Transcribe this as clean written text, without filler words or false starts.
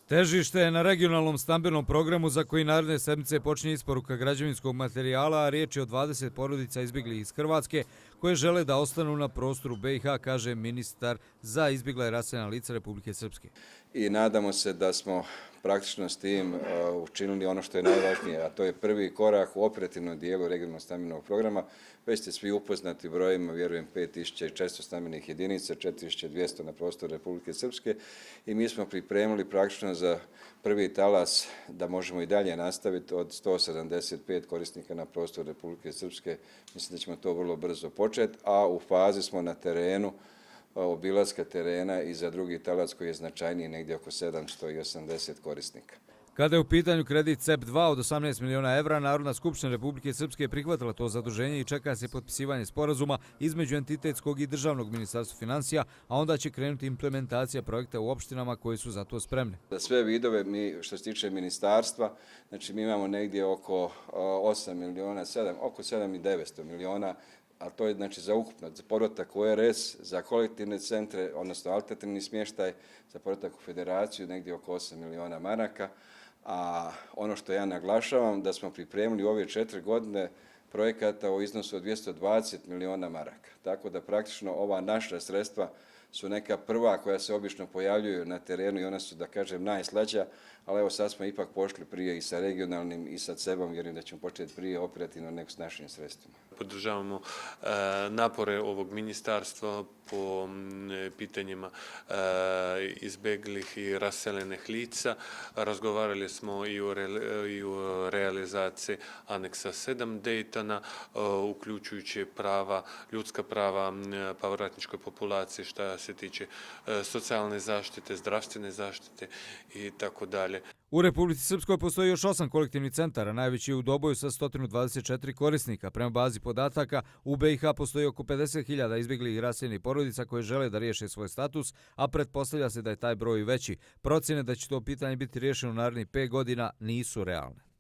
Težište je na regionalnom stambenom programu za koji naredne sedmice počinje isporuka građevinskog materijala, a riječ je o 20 porodica izbjeglih iz Hrvatske koje žele da ostanu na prostoru BiH, kaže ministar za izbjegla i raseljena lica Republike Srpske. I nadamo se da smo praktično s tim učinili ono što je najvažnije, a to je prvi korak u operativnom dijelu regionalnog stambenog programa. Već ste svi upoznati brojima, vjerujem 5400 stambenih jedinica, 4200 na prostoru Republike Srpske i mi smo pripremili praktično za prvi talas da možemo i dalje nastaviti od 175 korisnika na prostoru Republike Srpske. Mislim da ćemo to vrlo brzo početi, a u fazi smo na terenu obilaska terena i za drugi talas koji je značajniji, negdje oko 780 korisnika. Kada je u pitanju kredit CEP2 od 18 miliona evra, Narodna skupština Republike Srpske je prihvatila to zaduženje i čeka se potpisivanje sporazuma između entitetskog i državnog ministarstva financija, a onda će krenuti implementacija projekta u opštinama koje su za to spremne. Za sve vidove, što se tiče ministarstva, znači mi imamo negdje oko 8 miliona, oko 7.900 miliona, a to je znači za ukupno, za povratak u RS, za kolektivne centre, odnosno alternativni smještaj, za povratak u federaciju, negdje oko 8 miliona maraka. A ono što ja naglašavam, da smo pripremili u ove 4 godine projekata u iznosu od 220 miliona maraka. Tako da praktično ova naša sredstva su neka prva koja se obično pojavljuju na terenu i ona su, da kažem, najslađa, ali evo sad smo ipak pošli prije i sa regionalnim i sa CEB-om, vjerujem da ćemo početi prije operativno nego s našim sredstvima. Podržavamo napore ovog ministarstva po pitanjima izbeglih i raseljenih lica. Razgovarali smo i o realizaciji aneksa 7 Daytona, uključujući ljudska prava povratničkoj populaciji, što se tiče socijalne zaštite, zdravstvene zaštite i tako dalje. U Republici Srpskoj postoji još 8 kolektivnih centara, najveći je u Doboju sa 124 korisnika. Prema bazi podataka, u BiH postoji oko 50.000 izbjeglih i raseljenih porodica koje žele da riješe svoj status, a pretpostavlja se da je taj broj veći. Procjene da će to pitanje biti riješeno u narednih 5 godina nisu realne.